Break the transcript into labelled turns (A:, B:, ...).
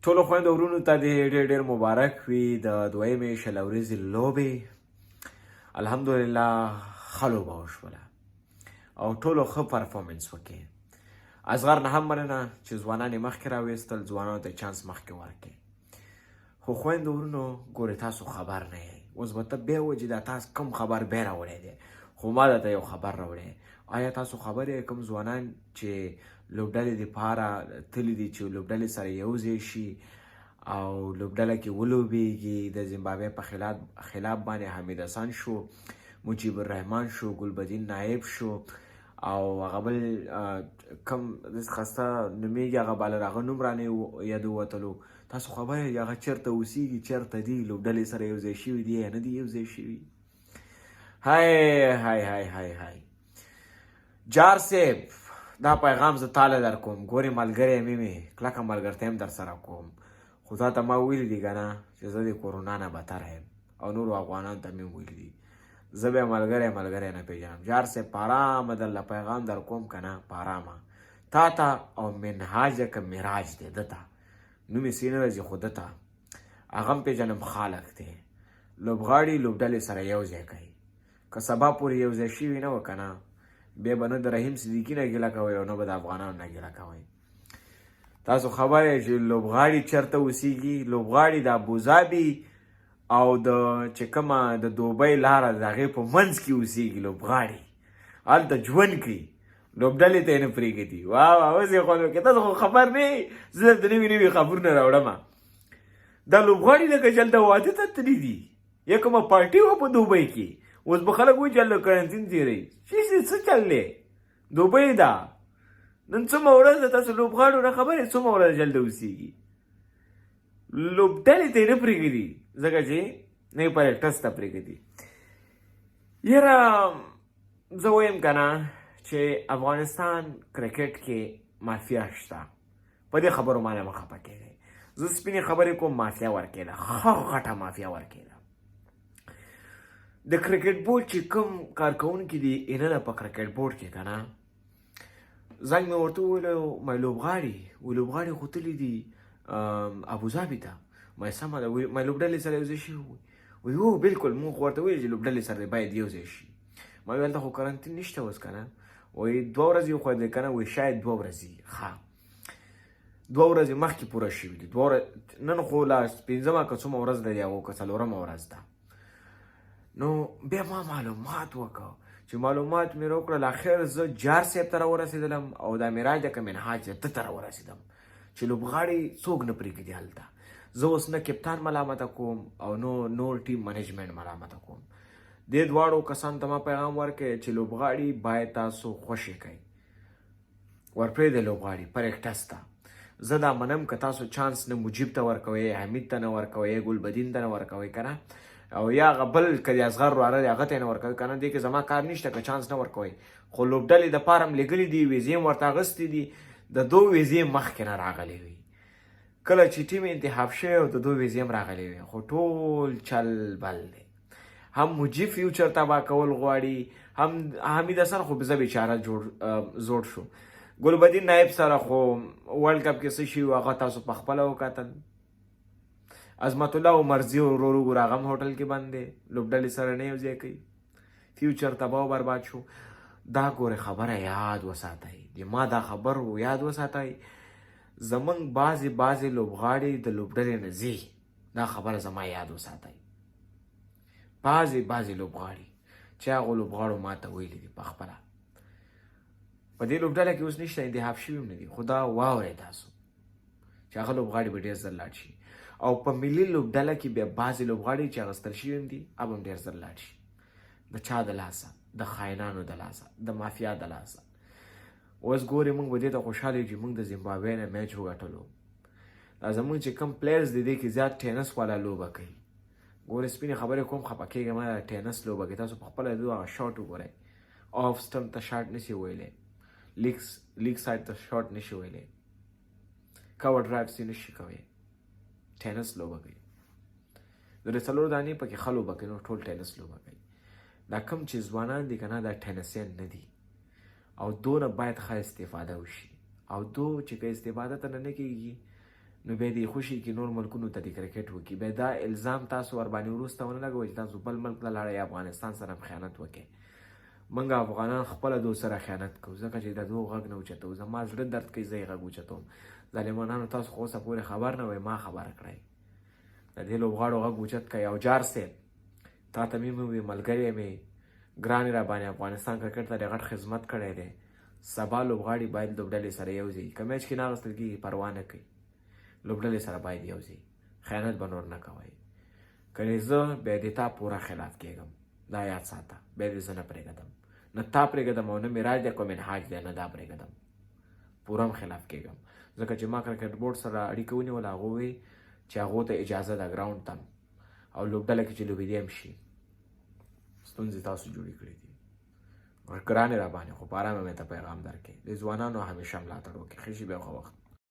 A: ټولو خویندو ورونو ته دې ډېر ډېر مبارک وي د دویمې 20 اوریزې لوبې. الحمدلله ښه لوبه وشوله او ټولو ښه پرفورمنس وکړي. اصغر نه هم مننه چې ځوانان یې مخکې راویستل، ځوانانو ته چانس مخکې ورکړي. خو خویندو ورونو ګورې، تاسو خبر نه یئ. اوس به ته بیا وایې چې دا تاسو کوم خبر بیا راوړی دی، خو ما درته یو خبر راوړی. آیا تاسو خبر یئ کوم ځوانان چې لوبډلې دپاره تللي دي چې لوبډلې سره یو ځای شي او لوبډله کې ولوبیږي؟ د زیمبابوې په خلاف باندې حمید حسن شو، مجیب الرحمن شو، ګلبدین نایب شو او هغه بل کم خسته نومېږي، هغه بالر، هغه نوم رانه یاد ووتلو. تاسو خبر یئ هغه چېرته اوسېږي، چېرته دي، لوبډلې سره یو ځای شوي دي یا نه دي یو ځای شوي؟ های های های های های. جار صاحب، دا پیغام زه تاله در کوم. ګورې ملګری مې کلکه ملګرتیا هم در سره کوم، خو تا ته ما ویلي دي که نه چې زه د کورونا نه بتر یم او نورو افغانانو ته مې ویلي دي، زه بیا ملګری ملګری نه پېژنم. جار صاحب، په ارامه درله پیغام در کوم که نه، په ارامه تا ته او منهاج که معراج دی، ده ته نوم یې څه نه راځي، خو ده ته هغه هم پېژنم، خالق دی. لوبغاړي لوبډلې سره یو ځای کوي، که سبا پورې یو ځای شوي نه وه که نه، بیا به نه د رحیم صدیقي نه ګیله کوئ او نه به د افغانانو نه ګیله کوئ. تاسو خبر یئ چې لوبغاړي چېرته اوسېږي؟ لوبغاړي د ابوظبي او د چې کومه د دوبۍ لاره د هغې په منځ کې اوسېږي. لوبغاړي هلته ژوند کوي، لوبډلې ته یې نه پرېږدي. واه واه، اوس یې خوند وکړي. تاسو خو خبر نه یئ، زه درته نوي نوي خبرونه راوړم. دا لوبغاړي لکه چې هلته واده ته تللي دي یا کومه پارټي وه په دوبۍ کې. اوس به خلک وایي چې هلته کرنټین تېروي. څه چل دی؟ دوبۍ ده، نن څومره ورځ ده؟ تاسو لوبغاړو نه خبر یئ څومره ورځ هلته اوسېږي؟ لوبډلې ته یې نه پرېږدي، ځکه چې نه یې پریکټس ته پرېږدي. یاره زه وایم که نه چې افغانستان کرکټ کې مافیا شته. په دې خبرو ما نه مه خفه کېږئ، زه سپینې خبرې کوم. مافیا ورکېده، ښه غټه مافیا ورکېده. د کرکټ بورډ چې کوم کارکوونکي دي ایننه په کرکټ بورډ کې که نه، زنګ مې ورته وویل، ما لوبغاړي و لوبغاړي خو تللي دي ابوظبي ته. ما سمه ده، ما لوبډلې سره یو ځای شوي؟ وایي هو بالکل، موږ خو ورته ویل چې لوبډلې سره باید یو ځای شي. ما ویل هلته خو کرنټین نشته اوس که نه؟ وایي 2 ورځې خو دی که نه؟ وایي شاید 2 ورځې. ښه، 2 ورځې مخکې پوره شوي دي. 2 ورځې، نن خو لا پنځمه که څومره ورځ ده یا که څلورمه ورځ ده. نو بیا ما معلومات وکړ، چې معلومات مې راوکړل، اخر زه جار صاحب ته راورسېدلم او دا معراج ده که منهاج ده، ته راورسېدم چې لوبغاړي څوک نه پرېږدي هلته. زه اوس نه کپتان ملامته کوم او نو نور ټیم منیجمنټ ملامته کوم. دې دواړو کسانو ته ما پیغام ورکړ چې لوبغاړي باید تاسو خوشې کړئ، ورپرېږدئ لوبغاړي پریکټس ته. زه دا منم که تاسو چانس نه مجیب ته ورکوئ، حمید ته نه ورکوئ، ګلبدین ته نه ورکوئ که نه، او یا هغه بل که د اصغر وراره دی هغه ته یې نه ورکوئ که نه، دې کې زما کار نشته که چانس نه ورکوئ، خو لوبډلې دپاره هم لېږلي دي، ویزې هم ورته اخیستې دي. د دوه ویزې مخکې نه راغلې وي، کله چې ټیم انتخاب شوی او د دوه ویزې هم راغلې وي، خو ټول چل بل دی. هم مجیب فیوچر تباه کول غواړي، هم حمید حسن خو زه بیچاره جوړ زوړ شو. ګلبدین نایب سره خو ورلډ کپ کې څه شي هغه تاسو په خپله وکتل. عظمت الله عمرزي ورور وګوره، هغه هم هوټل کې بند دی، لوبډلې سره نه یو ځای کوي. فیوچر تباه او برباد شو. دا ګوره خبره یاد وساتئ، د ما دا خبر یاد وساتئ، زمونږ بعضې بعضې لوبغاړي د لوبډلې نه ځي. دا خبره زما یاد وساتئ، بعضې بعضې لوبغاړي چې هغو لوبغاړو ماته ویلي دي په خپله، په دې لوبډله کې اوس نشته، انتخاب شوي هم نه دي، خو دا واورئ تاسو چې هغه لوبغاړي به ډېر زر لاړ شي. او په ملي لوبډله کې بیا بعضې لوبغاړي چې اخیستل شوي هم دي، هغه هم ډېر زر لاړ شي. د چا د لاسه؟ د خاینانو د لاسه، د مافیا د لاسه. اوس ګورې موږ به دې ته خوشحاله یو چې موږ د زیمبابوې نه میچ وګټلو. دا زموږ چې کوم پلیئرز دي، دې کې زیات ټینس والا لوبه کوي. ګورې سپینې خبرې کوم، خفه کېږه مه. ټینس لوبه کوي، تاسو په خپله د هغه شاټ وګورئ. آف سټمپ ته شاټ نشي ویلی، لیګ سایډ ته شاټ نشي ویلی، کور ډرایو سي نشي کوي، ټینس لوبه کوي. درې څلور دانې پکې ښه لوبه کوي، نو ټول ټینس لوبه کوي. دا کم چې ځوانان دي که نه، دا ټینسیان نه دي او دونه باید ښه استفاده وشي او دو چې که استفاده ته نه کېږي. نو بیا دې خوشي کې نور ملکونو ته دې کرکټ وکړي. بیا دا الزام تاسو ورباندې وروسته ونه لګوئ چې تاسو بل ملک ته لاړئ، افغانستان سره هم خیانت وکړئ. موږ افغانان خپله دوی سره خیانت کوو، ځکه چې د دوی غږ نه اوچتوو. زما زړه درد کوي، زه یې غږ اوچتوم. ظالمانانو تاسو خو اوسه پورې خبر نه وئ، ما خبر کړئ. د دې لوبغاړو غږ اوچت کړئ. او جار صاحب، تا ته مې وي، ملګری مې ګرانې را باندې افغانستان کرکټ ته د غټ خدمت کړی دی. سبا لوبغاړي باید لوبډلې سره یو ځای، که میچ کې نه اخیستل کېږي پروا نه کوي، لوبډلې سره باید یو ځای، خیانت به نور نه کوئ. کنې زه بیا د تا پوره خلاف کېږم، دا یاد ساته. بیا دې زه نه پرېږدم، نه تا پرېږدم او نه معراج دی کوم منهاج دی، نه دا پرېږدم، پوره هم خلاف کېږم. ځکه چې ما کرکټ بورډ سره اړیکه ونیوله، هغو وی چې هغو ته اجازه ده ګراونډ ته او لوبډله کې چې لوبېدی هم شي. ستونزې تاسو جوړې کړې دي ګرانې را باندې، خو په ارامه مې ته پیغام درکړې. د ځوانانو همیشه ملاتړ وکړي. ښه شي بیا ښه وخت.